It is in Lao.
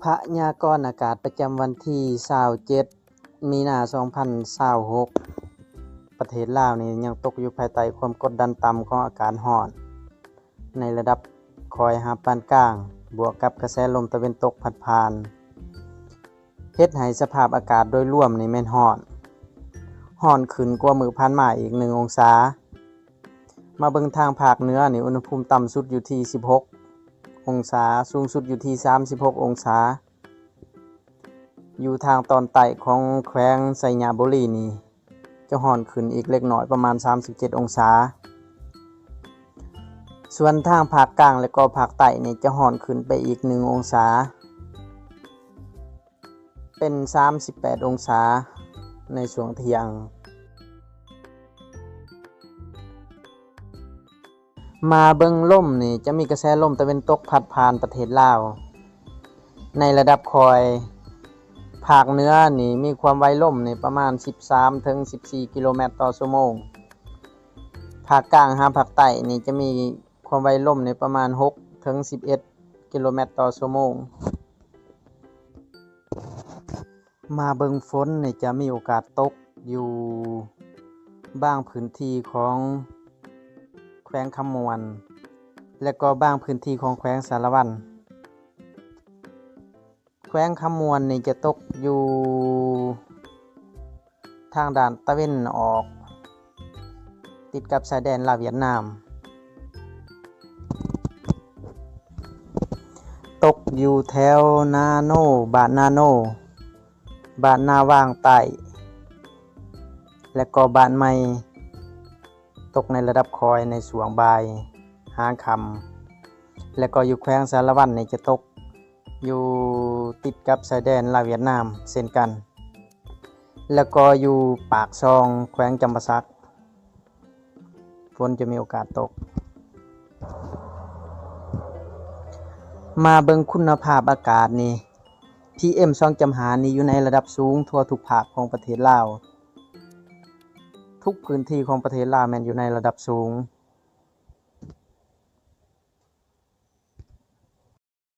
ພະຍາກອນອາກາດປະຈຳວັນທີຊາວເຈັດ ມີນາ ສອງພັນຊາວຫົກ ປະເທດລາວນີ້ຍັງຕົກຢູ່ພາຍໃຕ້ຄວາມກົດດັນຕ່ຳຂອງອາກາດຮ້ອນ ໃນລະດັບຄ່ອຍຫາປານກາງ ບວກກັບກະແສລົມຕາເວັນຕົກພັດຜ່ານ ເຮັດໃຫ້ສະພາບອາກາດໂດຍລວມນີ້ແມ່ນຮ້ອນ, ຮ້ອນຂຶ້ນກວ່າມື້ຜ່ານມາອີກໜຶ່ງອົງສາ. ມາເບິ່ງທາງພາກເໜືອນີ້ ອຸນຫະພູມຕ່ຳສຸດຢູ່ທີ່ສິບຫົກອົງສາ, ສູງສຸດຢູ່ທີ່ສາມສິບຫົກອົງສາ. ຢູ່ທາງຕອນໃຕ້ຂອງແຂວງໄຊຍະບູລີນີ້ ຈະຮ້ອນຂຶ້ນອີກເລັກນ້ອຍປະມານສາມສິບເຈັດອົງສາ. ສ່ວນທາງພາກກາງ ແລະ ກໍພາກໃຕ້ນີ້ຈະຮ້ອນຂຶ້ນໄປອີກໜຶ່ງອົງສາ ເປັນສາມສິບແປດອົງສາໃນຊ່ວງທ່ຽງ. ມາເບິ່ງລົມນີ້ ຈະມີກະແສລົມຕາເວັນຕົກພັດຜ່ານປະເທດລາວ ໃນລະດັບຄ່ອຍ. ພາກເໜືອນີ້ມີຄວາມໄວລົມນີ້ປະມານສິບສາມເຖິງສິບສີ່ກິໂລແມັດຕໍ່ຊົ່ວໂມງ. ພາກກາງຫາພາກໃຕ້ນີ້ຈະມີຄວາມໄວລົມນີ້ປະມານຫົກເຖິງສິບເອັດກິໂລແມັດຕໍ່ຊົ່ວໂມງ. ມາເບິ່ງຝົນນີ້ ຈະມີໂອກາດຕົກຢູ່ບາງພື້ນທີ່ຂອງແຂວງຄຳມ່ວນ ແລະ ກໍບາງພື້ນທີ່ຂອງແຂວງສາລະວັນ. ແຂວງຄຳມ່ວນນີ້ຈະຕົກຢູ່ ທາງດ້ານຕາເວັນອອກ ຕິດກັບຊາຍແດນລາວຫວຽດນາມ, ຕົກຢູ່ແຖວນາໂນ, ບ້ານນາໂນ, ບ້ານນາວາງໃຕ້ ແລະ ກໍບ້ານໃໝ່, ຕົກໃນລະດັບຄ່ອຍໃນຊ່ວງບ່າຍຫາຄ່ຳ, ແລະ ກໍຢູ່ແຂວງສາລະວັນນີ້ຈະຕົກ ຢູ່ຕິດກັບຊາຍແດນລາວຫວຽດນາມເຊັ່ນກັນ, ແລ້ວກໍຢູ່ປາກຊ່ອງ ແຂວງຈຳປາສັກ ຝົນຈະມີໂອກາດຕົກ. ມາເບິ່ງຄຸນນະພາບອາກາດນີ້ ພີເອັມ ສອງຈຸດຫ້າ ນີ້ຢູ່ໃນລະດັບສູງທົ່ວທຸກພາກຂອງປະເທດລາວ. ທຸກພື້ນທີ່ຂອງປະເທດລາວແມ່ນຢູ່ໃນລະດັບສູງ.